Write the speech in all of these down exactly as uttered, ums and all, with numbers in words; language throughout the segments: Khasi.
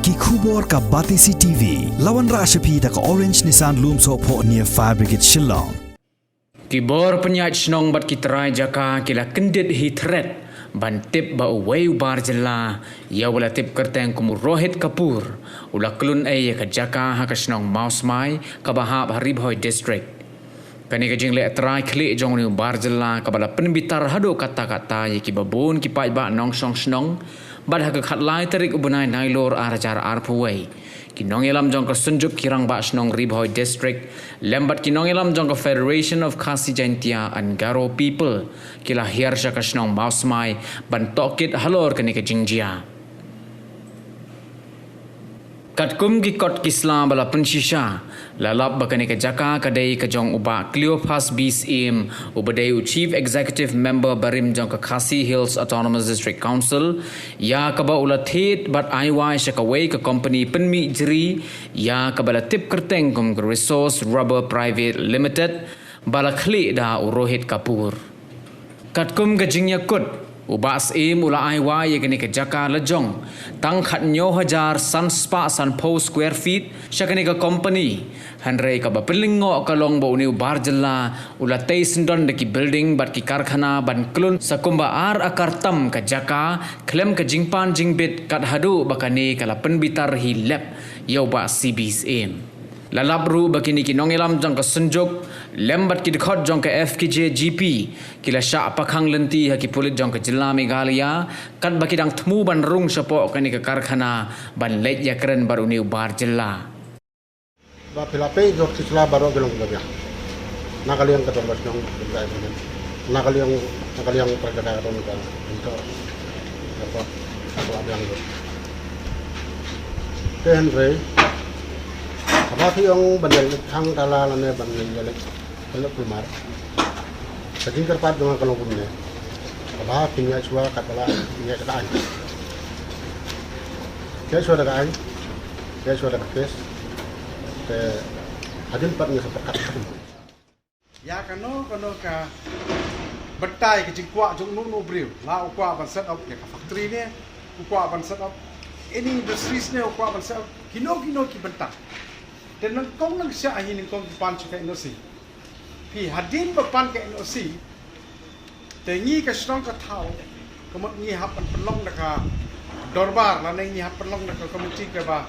Ki khubor ka Batesi T V, la wanrah sha phi da ka Orange Nissan Lumsohphoh near Fire Brigade Shillong. Ki bor pynïaid shnong bad ki trai jaka ki la kyndit hi thret ban tip ba uwei u bar jylla, ïa uba la tip kyrteng kum u Rohit Kapoor, u la khlun ei ïa ka jaka ha ka shnong Mawsmai kaba hap ha Ri Bhoi District. Kane ka jingleh trai khlieh jong une u bar jylla kaba la pynbitar haduh katta katta ïa kiba bun ki paidbah nongshong shnong, bad ha ka khatlai tarik u bnai Nailur ar hajar arphew wei, ki nongïalam jong ka Synjuk ki Rangbah Shnong Ri Bhoi District lem bad ki nongïalam jong ka Federation of Khasi Jaintia and Garo People ki la hiar sha ka shnong Mawsmai ban tohkit halor kane ka jingjia. Katkum ki kot ki sla ba la pynshisha, la lap ba kane ka jaka ka dei ka jong u Bah Cleophas B Syiem, uba dei u Chief Executive Member barim jong ka Khasi Hills Autonomous District Council, ïa kaba u la thied bad ai wai sha kawei ka kompani pynmih jri, ïa kaba la tip kyrteng kum ka Resource Rubber Private Limited, ba la khlieh da u Rohit Kapoor. Katkum ka jingïakut, u Bah Syiem u la ai wai ïa kane ka jaka la jong tang khathynñiew hajar san spah sanphew square feet sha kane ka kompani. Hynrei kaba pynlyngngoh ka long ba une u bar jylla u la tei syndon da ki building bad ki karkhana ban khlun sa kumba ar akar tam ka jaka khlem ka jingpan jingbit, kat haduh ba kane ka la pynbitar hi lep ïa u Bah C B Syiem. La lap ruh ba kine ki nongïalam jong ka Synjuk lem bad ki dkhot jong ka F K J G P ki la shah pakhang lynti ha ki pulit jong ka jylla Meghalaya, katba ki dang thmu ban rung shapoh kane ka karkhana ban leit ïakren bad une u bar jylla. Ba phi la peit jong ki sla baroh ki long kumba biang. Na ka liang ka don ba shnong, na ka liang, na ka liang ka don ka, ka, ka, ka, ka biang. Te hynrei, haba phi ong ban ïaleit khang tala lane ban ïaleit pynlong kulmar, ka jingkyrpad jong nga ka long kumne. Haba phin ïaid shuwa katba la phin ïaid ka aiñ. Ïaid shuwa da ka aiñ, ïaid shuwa da ka kes. Te hadien pat nga sa pyrkhat. Ïa kano kano ka bynta ïa ka jingkwah jong uno uno u briew, la u kwah ban set up ïa ka factory ne, u kwah ban set up any industries ne, u kwah ban set up kino kino ki bynta. Te nyngkong nyngshah hi nyngkong ki pan sha ka N O C. Phi hadien ba pan ka N O C, te ngi ka shnong ka thaw, ka mut ngi hap ban pynlong da ka dorbar lane ngi hap pynlong da ka komiti kaba,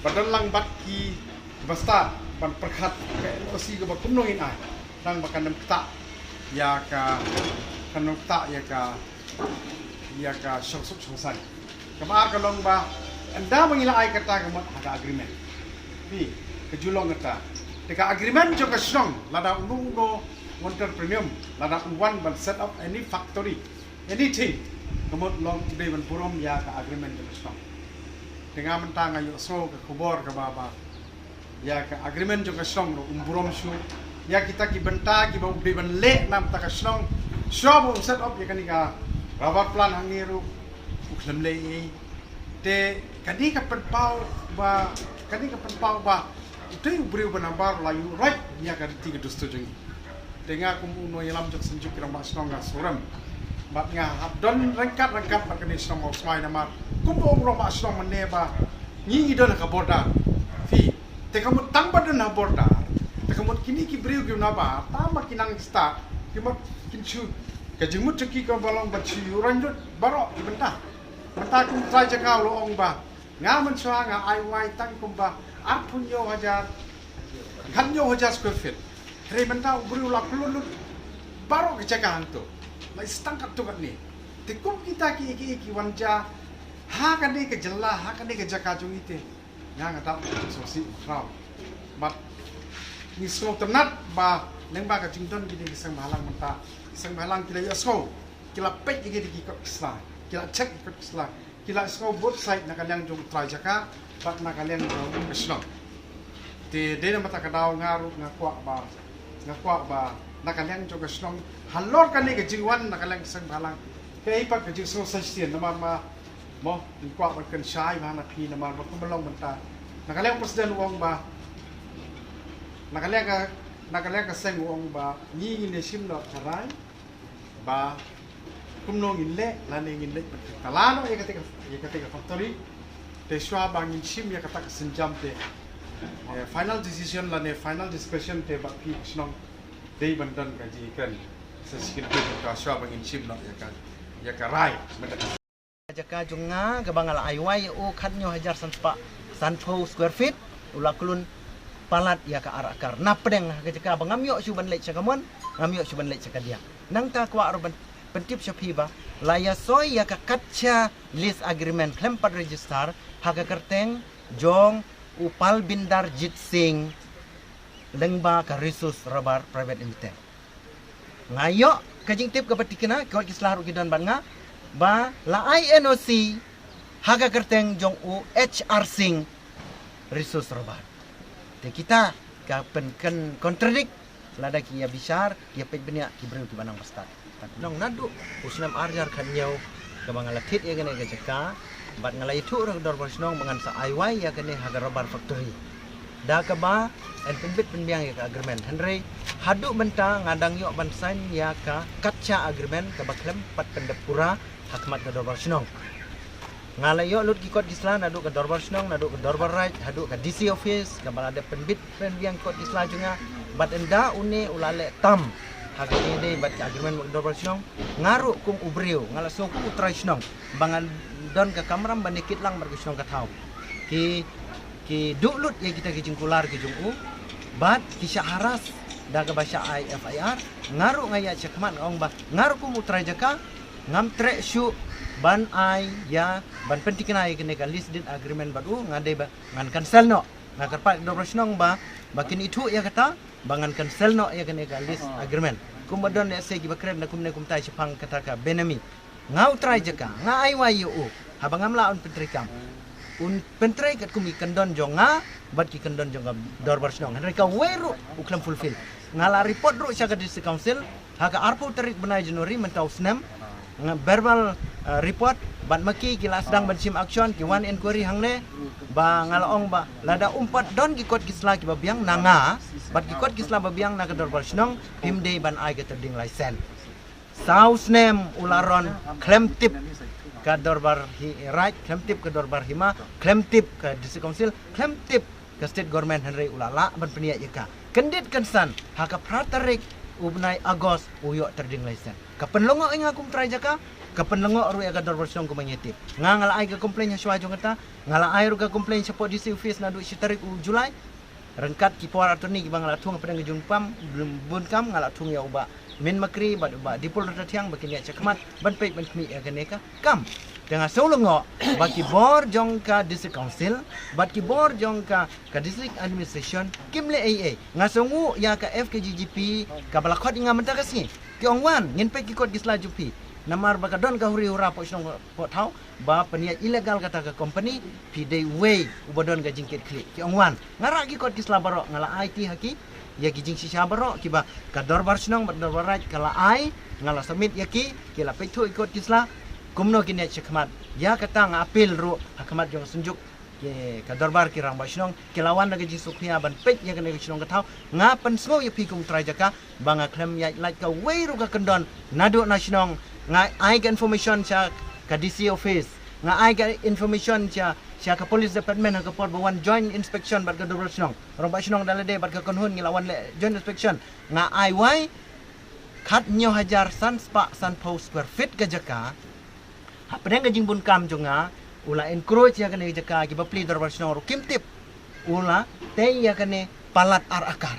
ba don lang bad ki ba stad ban pyrkhat ka N O C kaba kumno ngin ai. Tang ba kan ym ktah ïa ka, kan ym ktah ïa ka, ïa ka shongsuk shongsaiñ. Kaba ar ka long ba ynda ba ngi la ai kata ka mut ha ka agreement. Phi, ka ju long kata. Te ka agreement jong ka shnong lada uno uno u entrepreneur, lada u wan ban set up any factory, anything, ka mut long u dei ban burom ïa ka agreement jong ka shnong. Te nga mynta nga ïohsngew ka khubor kaba ba ïa ka agreement jong ka shnong ruh um burom shuh. Ïa kita ki bynta kiba u dei ban leh na bynta ka shnong, shuwa ba um set up ïa kane ka rubber plant hangne ruh u khlem leh ei ei. Te kane ka pynpaw ba, kane ka pynpaw ba utei u briew ba nambar la ïuh roit ïa ka riti ka dustur jong ngi. Te nga kum u nongïalam jong ka Synjuk ki Rangbah Shnong nga surem. Bad nga hap don ryngkat ryngkat bad kane shnong Mawsmai namar kumba u rangbah shnong mynne ba ngi ngi don ha ka border. Phi, te ka mut tang ba don ha border, te ka mut kine ki briew ki nabar tang ba ki nang stad, ki mut kin shu, ka jingmut jong ki ka ba long ban shu ïuh roit lut baroh ki bynta. Mynta kum trai jaka u la ong ba nga mynshuwa nga ai wai tang kumba arphew hynñiew hajar, khathynñiew hajar square feet. Hynrei mynta u briew u la pynlut lut baroh ka jaka hangto. La i stang katto katne. Te kum kita kiei kiei ki wan jia ha kane ka jylla, ha kane ka jaka jong ngi te, nga nga dap sngewsih khraw. Bad ngi sngewtynnat ba lyngba ka jingdon kine ki seng bhalang mynta, ki seng bhalang ki la ïohsngew, ki la peit ïa kine ki kot ki sla, ki la check ki kot ki sla. Ki la sngew both side na ka liang jong u trai jaka bad na ka liang jong ka shnong. Te dei na kata ka daw nga ruh nga kwah ba, nga kwah ba na ka liang jong ka shnong halor kane ka jingwan na ka liang ka seng bhalang, kaei pat ka jingsngew sa shisien namar ba mo, nga kwah ban kynshai ba na phi namar ba kumba long mynta na ka liang president u ong ba, na ka liang ka, na ka liang ka seng u ong ba ngi ngin ïashim noh ka rai ba kumno ngin leh lane ngin leh ban kynta la noh ïa kata ka, ïa kata ka factory. Te shuwa ba ngin shim ïa kata ka sienjam te, eh, final decision lane final discussion te bad phi shnong dei ban don ka jingkren sa shi kyntien ka shuwa ba ngin shim noh ïa ka, ïa ka rai mynta ka jaka jong nga kaba nga la ai wai ïa u khathynñiew hajar san spah sanphew square feet, u la klun palat ïa ka ar akar. Na pdeng ha ka jaka ba ngam ïoh shuh ban leit sha ka mon, ngam ïoh shuh ban leit sha ka diang. Nangta kwah ruh ban pyntip sha phi ba la ïa soi ïa ka katcha lease agreement khlem pat register ha ka kyrteng jong u Palbinder Jit Singh lyngba ka Resource Rubber Private Limited. Nga ïoh ka jingtip kaba tikna, ki kot ki sla ruh ki don bad nga, ba la ai N O C ha ka kyrteng jong u H R Singh Resource Rubber. Te kita ka pynken contradict, lada ki ïa bishar, ki ïa peit bniah ki briew kiba nang ba stad. Nong naduh u snem ar hajar khathynñiew kaba nga la thied ïa kane ka jaka, bad nga la ïathuh ruh ka dorbar shnong ba ngan sa ai wai ïa kane ha ka rubber factory. Da kaba yn pynbit pynbiang ïa ka agreement. Hynrei haduh mynta nga dang ïoh ban sign ïa ka katcha agreement kaba khlem pat pyndep pura ha khmat ka dorbar shnong. Nga la ïoh lut ki kot ki sla naduh ka dorbar shnong, naduh ka dorbar raid, haduh ka D C office, kaba la dep pynbit pynbiang kot ki sla jong nga, bad ynda une u la leh tam ha ka jingïadei bad ka agreement bad ka dorbar shnong, nga ruh kum u briew, nga la sngew kum u trai shnong ba ngan don ka kamram ban ïakit lang bad ka shnong ka thaw. Ki, ki duh lut ïa kita ki jingkular ki jong u, bad ki shah harass da kaba shah ai F I R. Nga ruh nga ïaid sha khmat nga ong ba nga ruh kum u trai jaka ngam treh shuh ban ai ïa, ban pyntikna ïa kane ka lease deed agreement bad u, nga dei ba ngan cancel noh. Nga kyrpad ka dorbar shnong ba, ba kin ithuh ïa kata, ba ngan cancel noh ïa kane ka lease agreement. Kumba don lehse kiba kren da kumne kumtai shaphang kata ka benami. Nga u trai jaka, nga ai wai ïa u, haba ngam lah un pyntreikam, un pyntrei katkum ki kyndon jong nga bad ki kyndon jong ka dorbar shnong. Hynrei kawei ruh u khlem fulfill. Nga la report ruh sha ka District Council ha ka arphew tarik bnai January mynta u snem. Nga verbal, eh, report, bad ma ki ki la sdang ban shim action, ki wan inquiry hangne, ba nga la ong ba lada um pat don ki kot ki sla kiba biang na nga bad ki kot ki sla ba biang na ka dorbar shnong, phim dei ban ai ka trading license. Saw snem u la rong khlem tip ka dorbar hi-, raid, khlem tip ka dorbar hima, khlem tip ka District Council, khlem tip ka State Government, hynrei u la lah ban pynïaid ïa ka. Kyndit kynsan ha ka phra tarik u bnai August u ïoh trading license. Ka pynlyngngoh ïa nga kum trai jaka, ka pynlyngngoh ruh ïa ka dorbar shnong kumba ngi tip. Nga, nga la ai ka complaint ha shuwa jong kata, nga la ai ruh ka complaint shapoh D C office naduh shi tarik u July. Ryngkat ki power attorney kiba nga la thung hapdeng ka jingbun kam, bun kam, nga la thung ïa u Bah Min Makri bad u Bah Dipul Ratathiang ba kin ïaid sha khmat ban peit ban khmih ïa kane ka kam. Te nga sngew lyngngoh ba ki bor jong ka District Council bad ki bor jong ka, ka District Administration kim leh ei ei. Nga sngewnguh ïa ka F K G G P kaba la khot ïa nga mynta ka sngi. Ki ong, wan, ngin peit ki kot ki sla jong phi. Namar ba ka don ka huri hura poh shnong poh thaw ba pynïaid illegal kata ka company, phi dei uwei uba don ka jingkitkhlieh. Ki ong, wan. Nga rah ki kot ki sla baroh, nga la aiti ha ki ïa ki jingshisha baroh kiba ka dorbar shnong bad dorbar raid ka la ai, nga la submit ïa ki, ki la peit thuh ïa ki kot ki sla. Kumno kin ïaid sha khmat? Ïa kata nga appeal ruh ha khmat jong ka Synjuk, ki, ka dorbar ki rangbah shnong, ki la wan da ka jingsngewkhia ban peit ïa kane ka shnong ka thaw. Nga pynsngew ïa phi kum trai jaka ba nga khlem ïaid lait kawei ruh ka kyndon naduh na shnong. Nga ai ka information sha ka D C office, nga ai ka information sha, sha ka police department ha ka por ba wan joint inspection bad ka dorbar shnong. Rangbah shnong da lade bad ka kynhun ngi la wan leh joint inspection. Nga ai wai khathynñiew hajar san spah sanphew square feet ka jaka. Hapdeng ka jingbun kam jong nga, u la encroach ïa kane ka jaka, kiba plie dorbar shnong ruh kim tip. U la tei ïa kane palat ar akar.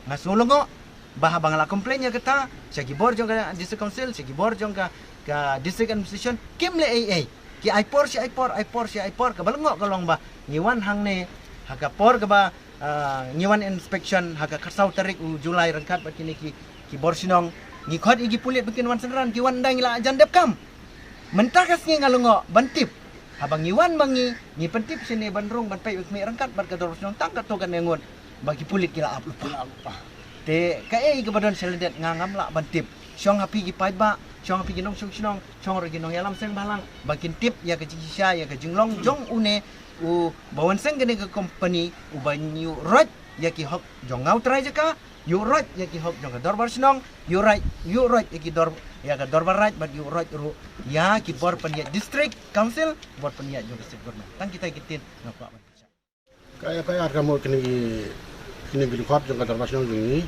Nga sngew lyngngoh ba haba nga la complain ïa kata sha ki bor jong ka District Council, sha ki bor jong ka, ka District Administration, kim leh ei ei. Ki ai por shi ai por, ai por shi ai por, kaba lyngngoh ka long ba ngi wan hangne ha ka por kaba, ah, ngi wan inspection ha ka khatsaw tarik u July ryngkat bad kine ki, ki bor shnong. Ngi khot ïa ki pulit ba kin wan synran, ki wan ynda ngi la jan dep kam. Mynta ka sngi nga lyngngoh ban tip. Haba ngi wan ma ngi, ngi pyntip shane ban rung ban peit ban khmih ryngkat bad ka dorbar shnong, tang katto katne ngut ba ki pulit ki la ap lypa. Ki la ap lypa. Te kaei kaba don sha lyndet nga ngam lah ban tip. Shong ha phi ki paidbah, shong ha phi ki nongshong shnong, shong ruh ki nongïalam seng bhalang ba kin tip ïa ka jingshisha, ïa ka jinglong jong une uba wan seng kane ka company, uba ñiuh roit ïa ki hok jong nga u trai jaka. Ïuh roit ïa ki hok jong ka dorbar shnong, ïuh roit, ïuh roit ïa ki dor, ïa ka dorbar raij, bad ïuh roit ruh ïa ki bor pynïaid district council, bor pynïaid jong district government. Tang kita ki ktien nga kwah ban pynshai. Ka FIR ka mut kine ki, kine ki dkhot jong ka dorbar shnong jong ngi,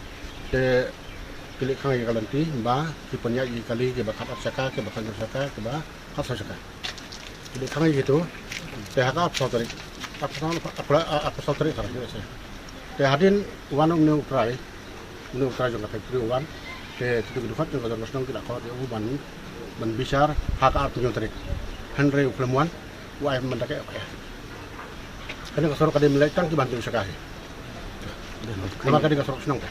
te ki leh khang ïa ka lynti ba ki pynïaid ïa ki kali kiba khat ar shaka, kiba khat hynriew shaka, kiba khat saw shaka. Ki leh khang ïa kito, te ha ka arphew saw tarik, arphew saw, arphew saw tarik ka, te hadien wan une u trai, une u trai jong ka factory u wan, te kito ki dkhot jong ka dorbar shnong ki la khot ïa u ban, ban bishar ha ka arphew hynñiew tarik. Hynrei u khlem wan, u ai ban da ka FIR. Kane ka surok ka dei ban leit tang kiba hynriew shaka hi. Namar ka dei ka surok shnong te.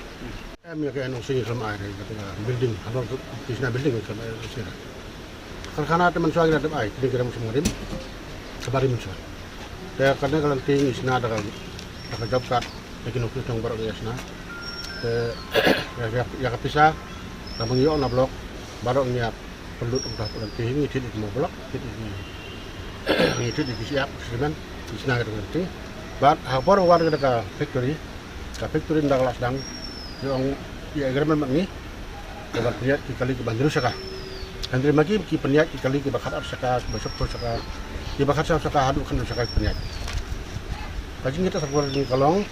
Em, ïa ka NOC khlem ai re, kata ka building, hadien ka, ka sna building khlem ai re. Karkhana te mynshuwa ki la dep ai, kine ki rem sum rim. Kaba rim mynshuwa. Te kane ka lynti ngi sna da ka, da ka job card, da ki nongkreh nong baroh ngi sna. Te ïa, ïa, ïa ka pisa, da ba ngi ïoh na block, baroh ngi ïa pynlut ong ta pynlut te ngi thied ïa ki mo block, thied ïa ki, ngi thied ïa ki siap, simen, ngi sna ka dang te. Bad ha ka por wan ka da ka factory, ka factory nda ka la sdang, ki ong ïa agreement bad ngi, ka ban pynïaid ki kali kiba hynriew shaka. Hynrei ma ki ki pynïaid ki kali kiba khat ar shaka, kiba shiphew shaka, kiba khat saw shaka, haduh khat hynriew shaka ki pynïaid. Ka jingïathuh sarkor jong ngi ka long,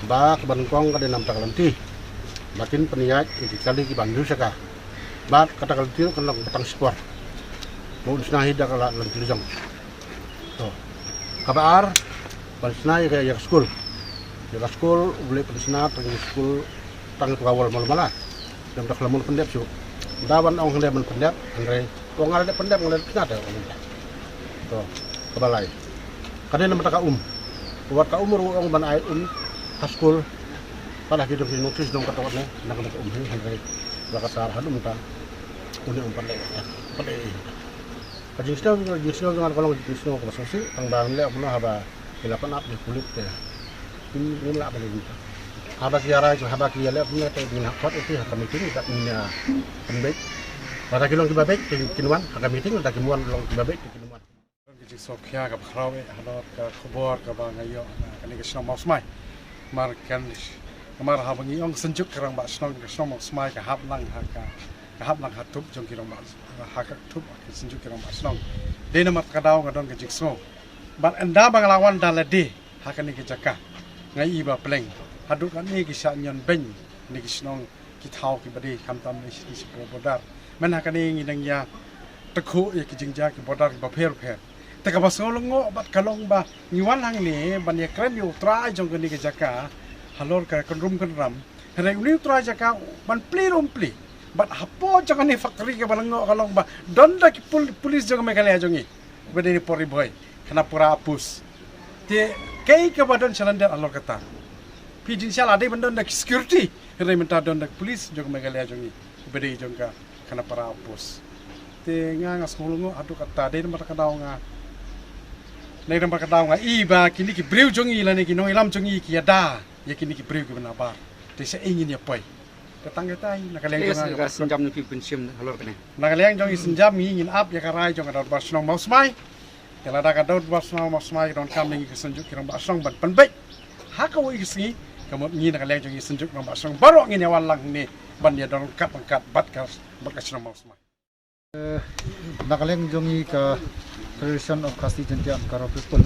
ba kaba nyngkong ka dei namar ka lynti. Ba kin pynïaid ki kali kiba hynriew shaka. Bad kata ka lynti ruh kan long ba tang shipor. Ba un shna hi da ka la lynti la jong. To. Kaba ar, ban shna ïa ka, ïa ka skul. Ïa ka skul, u leh pynshna tang ïa ka skul, tang ïa ka wall malu mala. Dang da ka la mun pyndep shuh. Da ban ong hynrei ban pyndep, hynrei ong nga la dep pyndep, nga la dep shna te ong. To. Kaba lai. Ka dei namar ka um. Wat ka um ruh ong ban ai um ha skul. Pat ha ki dong ki notice dong kata wat ne, na ka um hi, hynrei la ka tar haduh mynta. Une um pat leh, pat leh. Ka jingsngew, ka jingsngew jong nga ka long ka jingsngew kaba sngewsih, tang ba ngi leh kumno haba ki la pan ap ïa ki pulit te. Ngim, ngim lah ban leh kumta. Haba ki ïa rai, haba ki ïa leh kumne te ngin hap khot ïa ki ha ka meeting, da ngin ïa pynbeit. Lada ki long kiba beit te kin wan ha ka meeting, lada kim wan long kiba beit te kin wan. Ka jingsngewkhia kaba khraw eh halor ka khubor kaba nga ïoh na kane ka shnong Mawsmai. Namar kan, namar haba ngi ong synjuk ki rangbah shnong, ka shnong Mawsmai ka hap lang ha ka, ka hap lang ha tup jong ki rangbah, ha ka tup ka synjuk ki rangbah shnong. Dei namar ka daw nga don ka jingsngew. Bad ynda ba nga la wan da lade ha kane ka jaka, nga i ba pleng. Haduh kane ki shah ñion beiñ kine ki shnong, ki thaw kiba dei khamtam ne shi, shi border. Myn ha kane ngi dang ïa tyrkhuh ïa ki jingjia ki border kiba pher pher. Te kaba sngew lyngngoh bad ka long ba ngi wan hangne ban ïa kren ïa u trai jong kane ka jaka halor ka kynrum kynram. Hynrei une u trai jaka ban plie ruh um plie. Bad hapoh jong kane factory kaba lyngngoh ka long ba don da ki pul-, pulis jong Meghalaya jong ngi. Ba dei ni por i bhoi, khynnah para post. Te kaei kaba don shalyndet halor kata? Phi jingshisha la dei ban don da ki security, hynrei mynta don da ki pulis jong Meghalaya jong ngi, ba dei jong ka khynnah para post. Te nga, nga sngew lyngngoh haduh katta, dei namar ka daw nga, dei namar ka daw nga i ba kine ki briew jong ngi lane ki nongïalam jong ngi ki ïada ïa kine ki briew kiba nabar. Te shaei ngin ïa poi? Te tang katta hi, na ka liang jong nga, ka synjam ngi pynshim halor kane. Na ka liang jong ngi synjam ngi, ngin ap ïa ka rai jong ka dorbar shnong Mawsmai. Te lada ka dorbar shnong Mawsmai ka donkam ïa ngi ka synjuk ki rangbah shnong ban pynbeit ha kawei ka sngi, ka mut ngi na ka liang jong ngi synjuk rangbah shnong baroh ngin ïa wan lang hangne ban ïa don ryngkat ryngkat bad ka, bad ka shnong Mawsmai. Eh, na ka liang jong ngi ka Federation of Khasi Jaintia and Garo People,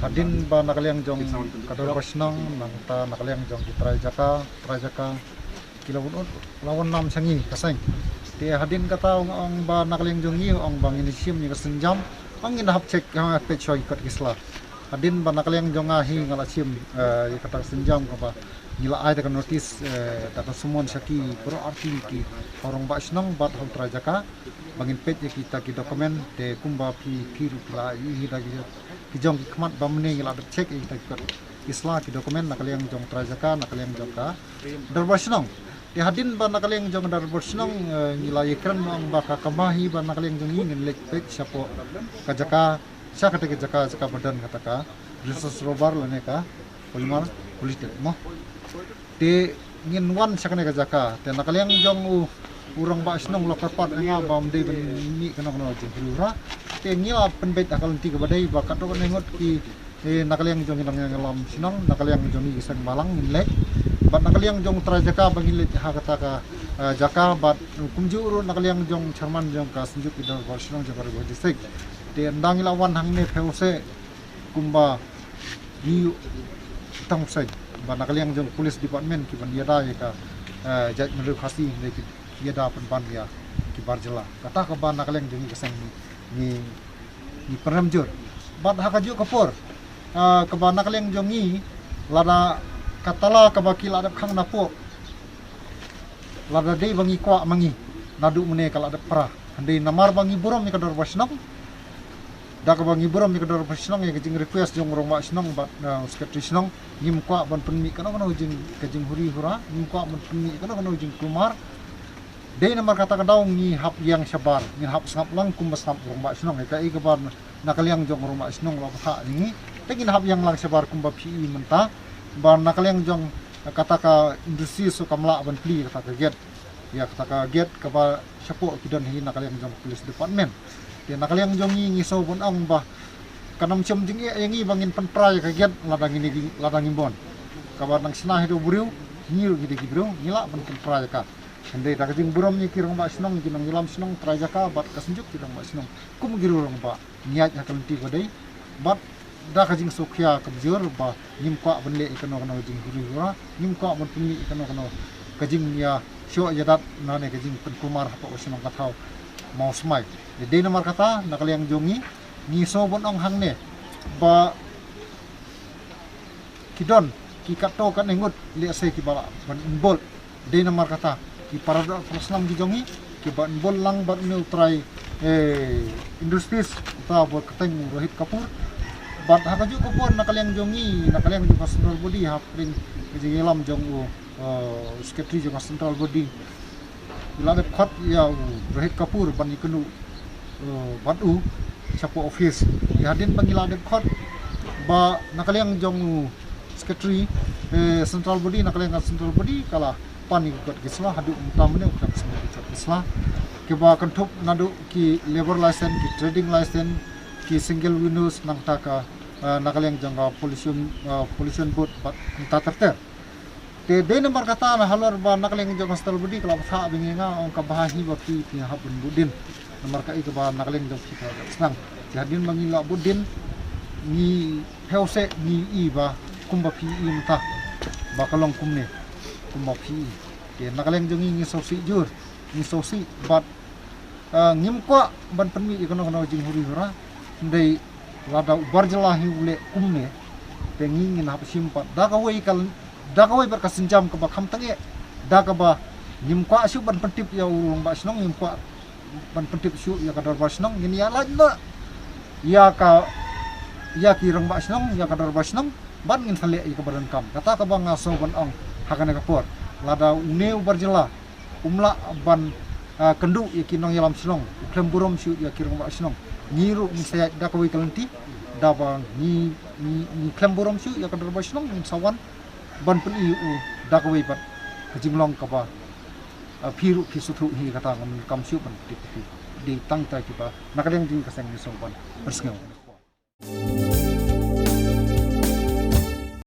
hadien ba na ka liang jong ka dorbar shnong, nangta na ka liang jong ki trai jaka, trai jaka ki la wan, la wan nam sha ngi ka seng. Te hadien kata ong, ong ba na ka liang jong ngi ong ba ngin shim ïa ka synjam, ong ngin hap check, ha, peit shuwa ki kot ki sla. Hadien ba na ka liang jong nga hi nga la shim, eh, ïa kata ka synjam kaba ngi la ai da ka notice, eh, da ka summon sha ki baroh arti ki, ha u rangbah shnong bad ha u trai jaka ba ngin peit ïa kita ki document. Te kumba phi, phi ruh phi la ïohi da ki, ki jong ki khmat ba mynne ngi la dep check ïa kita ki kot ki sla, ki document na ka liang jong trai jaka, na ka liang jong ka dorbar shnong. Te hadien ba na ka liang jong ka dorbar shnong, eh, ngi la ïakren ong ba ka kambah hi ba na ka liang jong ngi ngin leit peit shapoh ka jaka, sha kata ka jaka, jaka ba don kata ka resource robber lane ka polymer polythene mo. Te ngin wan sha kane ka jaka, te na ka liang jong u, u rangbah shnong u la kyrpad ïa nga ba ym dei ban mih kano kano jingkyrkhu. Te ngi la pynbeit ha ka lynti kaba dei ba katto katne ngut ki, eh, na ka liang jong ngi nongïalam shnong, na ka liang jong ngi ki seng balang ngin leit. Bad na ka liang jong u trai jaka ba ngi leit ha kata ka, eh, jaka, bad kumjuh ruh na ka liang jong chairman jong ka Synjuk ki Dorbar Shnong jong ka Ri Bhoi District. Te ynda ngi la wan hangne phew seh kumba ngi ïoh tang seh ba na ka liang jong police department ki ban ïada ïa ka, eh, jaitbynriew Khasi ne ki ïada pynban ïa ki bar jylla. Kata kaba na ka liang jong ngi ka seng ngi, ngi, ngi pynrem jur. Bad ha kajuh ka por, ah, kaba na ka liang jong ngi, lada ka tala kaba ki la dep khang napoh, lada dei ba ngi kwah ma ngi, naduh mynne ka la dep pra. Hynrei namar ba ngi burom ïa ka Dorbar Shnong, da kaba ngi burom ïa ka Dorbar Shnong, ïa ka jing request jong u Rangbah Shnong bad, uh, Secretary Shnong, ngim kwah ban pynmih kano kano jing, ka jinghuri hura, ngim kwah ban pynmih kano kano jingkulmar. Dei namar kata ka daw ngi hap ïeng shabar, ngin hap sngap lang kumba sngap u Rangbah Shnong, ïa kaei kaba na ka liang jong u Rangbah Shnong u la bthah ïa ngi. Te ngin hap ïeng lang shabar kumba phi i mynta, ba na ka liang jong kata ka industry so kam lah ban plie kata ka gate. Ïa kata ka gate kaba shapoh ki don hi na ka liang jong police department. Te na ka liang jong ngi ngi sngew ban ong ba kan ym shym jingeh ïa ngi ba ngin pynpra ïa ka gate lada ngi, lada ngi bun. Kaba nang shna hi da u briew, ngi ruh ngi dei ki briew, ngi lah ban pynpra ïa ka. Hynrei da ka jingburom ïa ki Rangbah Shnong, ki nongïalam shnong, trai jaka bad ka Synjuk ki Rangbah Shnong kum ki rangbah, ngi ïaid ha ka lynti ba dei. Bad da ka jingsngewkhia kaba jur ba ngim kwah ban leh ïa kano kano jinghuri hura, ngim kwah ban pynmih ïa kano kano ka jingïashoh ïadat ne ka jingpynkulmar hapoh ka shnong ka thaw Mawsmai. Dei namar kata na ka liang jong ngi, ngi sngew ban ong hangne ba ki don ki katto katne ngut lehse kiba lah ban involve. Dei namar kata ki para doh para snam ki jong ngi kiba involve lang bad une u trai, eh, industries, uta ba kyrteng u Rohit Kapoor. Bad ha kajuh ka por na ka liang jong ngi, na ka liang jong ka central body, hapdeng ka jingïalam jong u, eh, secretary jong ka central body, ngi la dep khot ïa u Rohit Kapoor ban ïakynduh, eh, bad u shapoh office. Ïa hadien ba ngi la dep khot ba na ka liang jong u secretary, eh, central body, na ka liang ka central body ka la pan ïa ki kot ki sla, haduh mynta mynne u khlem sngewbha ki kot ki sla kiba kynthup naduh ki labour license, ki trading license, ki single windows, nangta ka, eh, na ka liang jong ka pollution, eh, pollution board bad nangta ter ter. Te dei namar kata na halor ba na ka liang jong ka central body ka la bthah biang ïa nga, ong ka bha hi ba phi phi hap ban bud dien. Namar kaei kaba na ka liang jong phi ka la dep sdang. Te hadien ba ngi la bud dien, ngi phew seh ngi i ba kumba phi i mynta ba ka long kumne kumba phi i. Te na ka liang jong ngi ngi sngewsih jur, ngi sngewsih bad, ah, ngim kwah ban pynmih ïa kano kano jinghuri hura. Hynrei lada u bar jylla hi u leh kumne, te ngi ngin hap shim pat da kawei ka, da kawei bad ka sienjam kaba kham tyngeh, da kaba ngim kwah shuh ban pyntip ïa u Rangbah Shnong, ngim kwah ban pyntip shuh ïa ka Dorbar Shnong, ngin ïa lait noh ïa ka, ïa ki Rangbah Shnong, ïa ka Dorbar Shnong, bad ngin sa leh ïa kaba donkam. Kata kaba nga sngew ban ong ha kane ka por, lada une u bar jylla um lah ban, ah, kynduh ïa ki nongïalam shnong, u khlem burom shuh ïa ki Rangbah Shnong, ngi ruh ngin sa ïaid da kawei ka lynti, da ba ngi, ngi, ngi khlem burom shuh ïa ka Dorbar Shnong, ngin sa wan ban pyni u da kawei pat ka jinglong kaba, ah, phi ruh phi sngewthuh hi. Kata ngam donkam shuh ban tip phi. Dei tang ita kiba na ka liang jong ka seng ngi sngew ban pynsngew.